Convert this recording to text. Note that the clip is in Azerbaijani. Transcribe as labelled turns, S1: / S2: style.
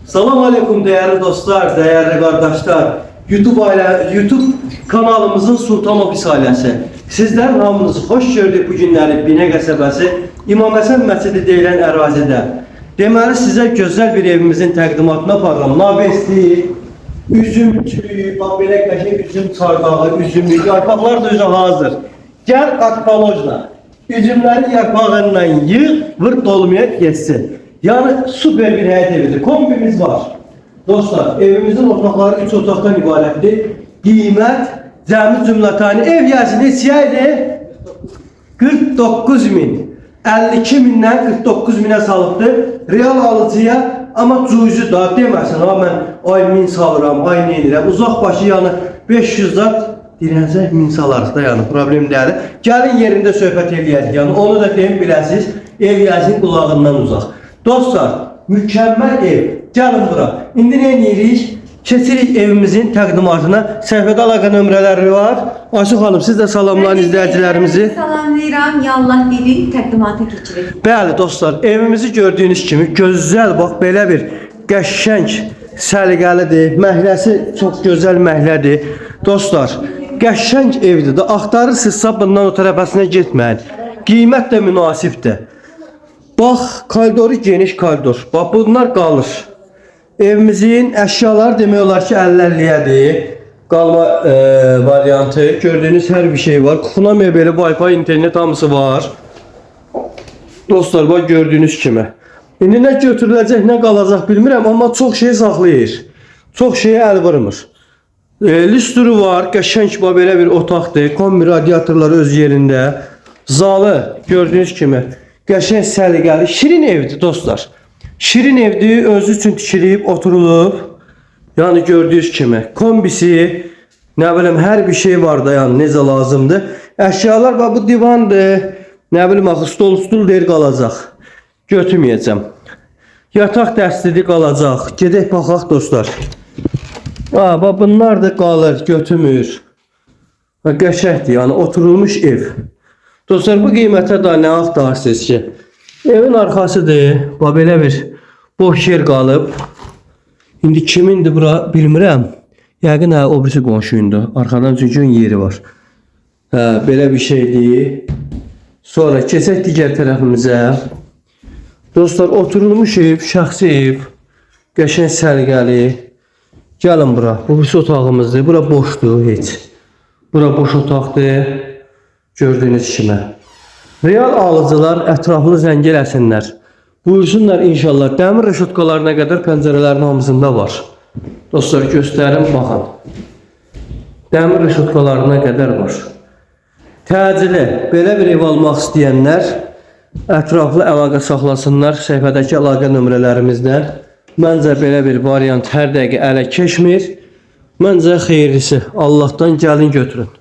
S1: Salam aleyküm değerli dostlar, değerli kardeşler. YouTube kanalımızın Sultan Ofis ailesi. Sizlerin hamınızı hoş gördük bu günləri Binə qəsəbəsi İmam Həsən Məscidi deyilən ərazidə. Deməli sizə gözəl bir evimizin təqdimatını aparıram. Navesli, üzüm tüyü, bax belə qəşəng üzüm çardağı, üzümlü, yarpaqlar da üzü hazır. Gəl kakbalojla. Üzümləri yarpağından yığ, vır dolmaya geçsin. Yəni super bir həyət evidir. Kombimiz var. Dostlar, evimizin otaqları 3 otaqdan ibarətdir. Qiymət cəmi cümlətani ev gəlsin neçəyə idi? 49 min. 52 mindən 49 minə salıbdır. Real alıcıya amma cüzi da deməsin ha mən ay min salıram, ay neynirəm. Uzaq başı yəni 500 zat dirənsə min salarız da yəni problem deyil. Gəlin yerində söhbət eləyək. Yəni onu da deyim biləsiniz. Ev gəlsin qulağından uzaq. Dostlar, mükəmməl ev. Gəlin bura. İndi nə edirik? Keçirik evimizin təqdimatına. Səhifədə əlaqə nömrələri var. Aysu xanım, siz də salamlayın izləyicilərimizi.
S2: Salamlayıram. Yallah dedik, təqdimata keçirik.
S1: Bəli dostlar, evimizi gördüyünüz kimi gözəl bax belə bir qəşəng səliqəlidir. Məhləsi çox gözəl məhlədir. Dostlar, qəşəng evdir də. Axtarırsınızsa bundan o tərəfəsinə getməyin. Qiymət də münasibdir. Bax, koridoru geniş koridor. Bax bunlar qalır. Evimizin əşyaları demək olar ki 50-50-yədir. Qalma variantı. Gördüyünüz hər bir şey var. Kuxuna mebeli, Wi-Fi, internet hamısı var. Dostlar bax gördüyünüz kimi. İndi nə götürüləcək, nə qalacaq bilmirəm, amma çox şey saxlayır. Çox şeyə əl vurmur. Lüsturu var, qəşəng bax belə bir otaqdır. Kombi radiatorları öz yerində. Zalı gördüyünüz kimi qəşəng səliqəli, şirin evdir dostlar. Şirin evdir, özü üçün tikilib, oturulub. Yəni gördüyünüz kimi kombisi, nə bilim hər bir şey var da yəni necə lazımdır. Əşyalar bax bu divandır. Nə bilim axı stol stul deyir qalacaq. Götürməyəcəm. Yataq dəstidir qalacaq. Gedək baxaq dostlar. Aa, bax bunlar da qalır, götürmür. Ha, qəşəngdir, yəni oturulmuş ev. Dostlar bu qiymətə da nə axtarırsınız ki? Evin arxasıdır. Bax belə bir boş yer qalıb. İndi kimindir bura bilmirəm. Yəqin hə o birisi qonşuyundur. Arxadan çünki onun yeri var. Hə, belə bir şeydir. Sonra keçək digər tərəfimizə. Dostlar oturulmuş ev, şəxsi ev. Qəşəng səliqəli. Gəlin bura. Bu birisi otağımızdır. Bura boşdur heç. Bura boş otaqdır. Gördüyünüz kimi. Real alıcılar ətraflı zəng eləsinlər. Buyursunlar inşallah. Dəmir rešotkalarına qədər pəncərələrin hamısında var. Dostlar göstərim baxın. Dəmir rešotkalarına qədər var. Təcili belə bir ev almaq istəyənlər ətraflı əlaqə saxlasınlar səhifədəki əlaqə nömrələrimizlə. Məncə belə bir variant hər dəqiqə ələ keçmir. Məncə xeyirlisi. Allahdan gəlin götürün.